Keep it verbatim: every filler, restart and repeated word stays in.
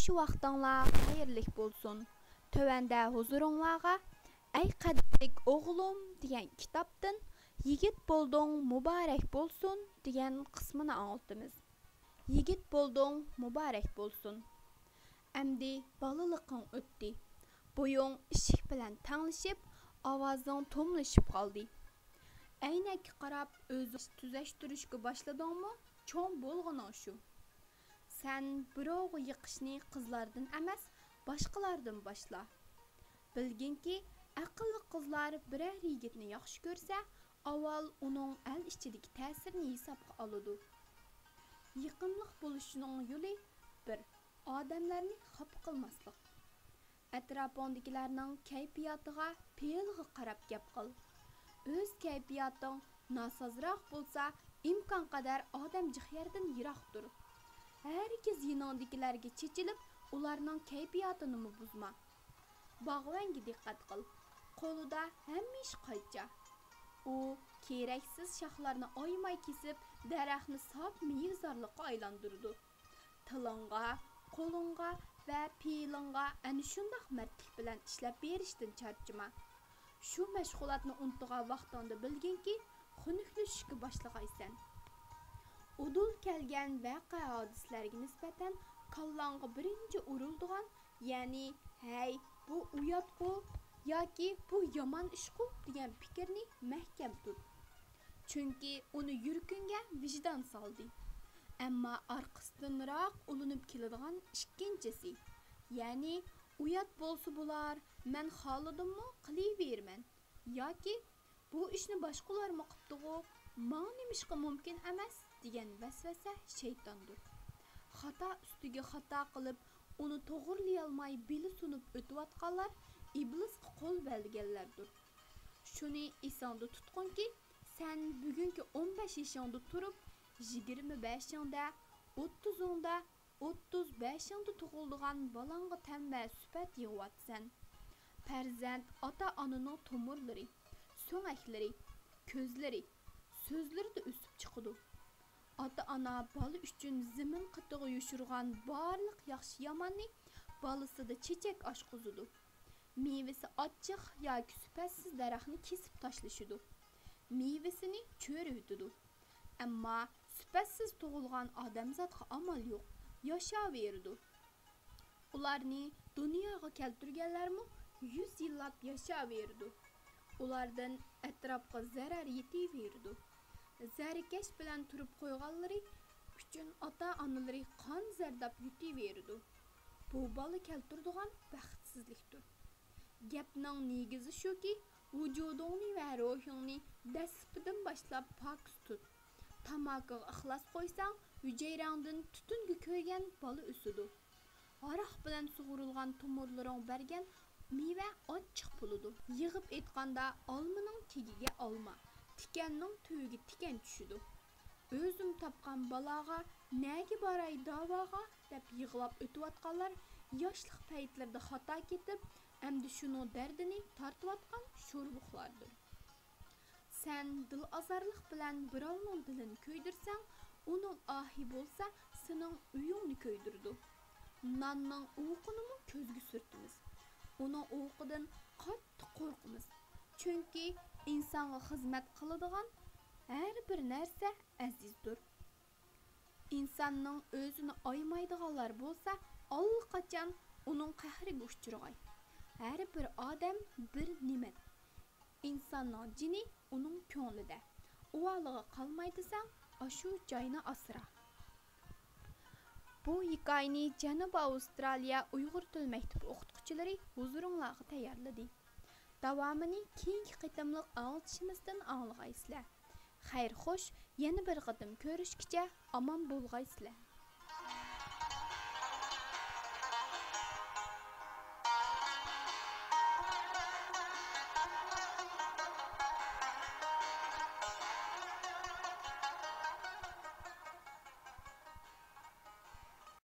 ياخشى ۋاقتىڭلار خەيرلىك بولسۇن. تۆۋەندە ھۇزۇرۇڭلارغا ئەي قەدىرلىك ئوغلۇم دېگەن كىتابتىن يىگىت بولدۇڭ مۇبارەك بولسۇن دېگەن قىسمىنى ئاڭلىتىمىز. يىگىت بولدۇڭ مۇبارەك بولسۇن. ئەمدى بالىلىقىڭ ئۆتتى. بويۇڭ ئىشىك بىلەن تەڭلىشىپ، ئاۋازىڭ توملىشىپ قالدى. ئەينەككە قاراپ ئۆزۈڭنى تۈزەشتۈرۈشكە باشلىدىڭمۇ؟ چوڭ بولغىنىڭ شۇ. سەن بىراۋغا يېقىشنى قىزلاردىن ئەمەس، باشقىلاردىن باشلا. بىلگىنكى، ئەقىللىق قىزلار بىرەر يىگىتنى ياخشى كۆرسە، ئاۋۋال ئۇنىڭ ئەل ئىچىدىكى تەسىرىنى ھېسابقا ئالىدۇ. يېقىملىق بولۇشنىڭ يولى بىر، ئادەملەرنى خاپا قىلماسلىق. ئەتراپىڭدىكىلەرنىڭ كەيپىياتىغا، پېئىلىغا قاراپ گەپ قىل. ئۆز كەيپىياتىڭ ناسازراق بولسا، ئىمكانقەدەر ئادەم جىق يەردىن يىراق تۇر. ھەرگىز يېنىڭدىكىلەرگە چېچىلىپ، ئۇلارنىڭ كەيپىياتىنىمۇ بۇزما. باغۋەنگە دىققەت قىل. قولىدا ھەممە ئىش قايچا. ئۇ كېرەكسىز شاخلارنى ئايىماي كېسىپ، دەرەخنى ساپ مېۋىزارلىققا ئايلاندۇرىدۇ. تىلىڭغا، قولۇڭغا ۋە پېئىلىڭغا ئەنە شۇنداق مەردلىك بىلەن ئىشلەپ بېرىشتىن چارچىما. شۇ مەشغۇلاتنى ئۇنتۇغان ۋاقتىڭدا بىلگىنكى، خۇنۈكلىشىشكە باشلىغايسەن. ئۇدۇل كەلگەن ۋەقە-ھادىسىلەرگە نىسبەتەن كاللاڭغا بىرىنچى ئۇرۇلىدىغان، يەنى «ھەي، بۇ ئۇياتقۇ» ياكى «بۇ يامان ئىشقۇ» دېگەن پىكىرنى مەھكەم تۇت. چۈنكى ئۇنى يۈرىكىڭگە ۋىجدان سالدى. ئەمما ئارقىسىدىنراق ئۇلىنىپ كېلىدىغان ئىككىنچىسى، يەنى «ئۇيات بولسا بولار، مەن خالىدىممۇ قىلىۋېرىمەن» ياكى «بۇ ئىشنى باشقىلارمۇ قىپتىغۇ، ماڭا نېمىشقا مۇمكىن ئەمەس» دېگەن ۋەسۋەسە شەيتاندۇر. خاتا ئۈستىگە خاتا قىلىپ، ئۇنى توغرىلىيالماي بېلى سۇنۇپ ئۆتۈۋاتقانلار ئىبلىسقا قول بەرگەنلەردۇر. شۇنى ئېسىڭدە تۇتقىنكى، سەن بۈگۈنكى ئون بەش يېشىڭدا تۇرۇپ، يىگىرمە بەشىڭدە، ئوتتۇزۇڭدا، ئوتتۇز بەشىڭدە تۇغۇلىدىغان بالاڭغا تەم ۋە سۈپەت يىغىۋاتىسەن. پەرزەنت ئاتا-ئانىنىڭ تومۇرلىرى، سۆڭەكلىرى، كۆزلىرى، سۆزلىرىدە ئۆسۈپ چىقىدۇ. ئاتا-ئانا بالا ئۈچۈن زېمىن قېتىغا يوشۇرغان بارلىق ياخشى-ياماننى بالىسىدا چېچەك ئاچقۇزىدۇ. مېۋىسى ئاچچىق ياكى سۈپەتسىز دەرەخنى كېسىپ تاشلىشىدۇ. مېۋىسىنى چۆرۈۋېتىدۇ. ئەمما سۈپەتسىز تۇغۇلغان ئادەمزاتقا ئامال يوق، ياشاۋېرىدۇ. ئۇلارنى دۇنياغا كەلتۈرگەنلەرمۇ يۈز يىللاپ ياشاۋېرىدۇ. ئۇلاردىن ئەتراپقا زەرەر يېتىۋېرىدۇ. زەركەش بىلەن تۇرۇپ قويغانلىرى ئۈچۈن ئاتا-ئانىلىرى قان زەرداب يۇتۇۋېرىدۇ. بۇ بالا كەلتۈرىدىغان بەختسىزلىكتۇر. گەپنىڭ نېگىزى شۇكى، ۋۇجۇدۇڭنى ۋە روھۇڭنى دەسلىپىدىن باشلاپ پاكىز تۇت. تاماكىغا ئىخلاس قويساڭ، ھۈجەيرەڭدىن تۈتۈنگە كۆيگەن بالا ئۆسىدۇ. ھاراق بىلەن سۇغۇرۇلغان تومۇرلىرىڭ بەرگەن مېۋە ئاچچىق بولىدۇ. يىغىپ ئېيتقاندا، ئالمىنىڭ تېگىگە ئالما، تىكەننىڭ تۈۋىگە تىكەن چۈشىدۇ. ئۆزۈم تاپقان بالاغا، نەگە باراي داۋاغا دەپ يىغلاپ ئۆتۈۋاتقانلار ياشلىق پەيتلىرىدە خاتا كېتىپ، ئەمدى شۇنىڭ دەردىنى تارتىۋاتقان شوربۇقلاردۇر. سەن دىل ئازارلىق بىلەن بىراۋنىڭ دىلىنى كۆيدۈرسەڭ، ئۇنىڭ ئاھى بولسا سېنىڭ ئۆيۈڭنى كۆيدۈرىدۇ. ناننىڭ ئوقىنىمۇ كۆزگە سۈرتىمىز. ئۇنىڭ ئوقىدىن قاتتىق قورقىمىز. چۈنكى ئىنسانغا خىزمەت قىلىدىغان ھەر بىر نەرسە ئەزىزدۇر. ئىنساننىڭ ئۆزىنى ئايىمايدىغانلار بولسا، ئاللىقاچان ئۇنىڭ قەھرىگە ئۇچرىغاي. ھەر بىر ئادەم بىر نېمەت. ئىنساننىڭ جېنى ئۇنىڭ كۆڭلىدە. ئۇۋالىغا قالماي دېسەڭ، ئاشۇ جاينى ئاسرا. بۇ ھېكايىنى جەنۇبىي ئاۋسترالىيە ئۇيغۇر تىل مەكتىپى ئوقۇتقۇچىلىرى ھۇزۇرۇڭلارغا تەييارلىدى. داۋامىنى كېيىنكى قېتىملىق ئاڭلىتىشىمىزدىن ئاڭلىغايسىلەر. خەير خوش، يەنە بىر قېتىم كۆرۈشكىچە ئامان بولغايسىلەر.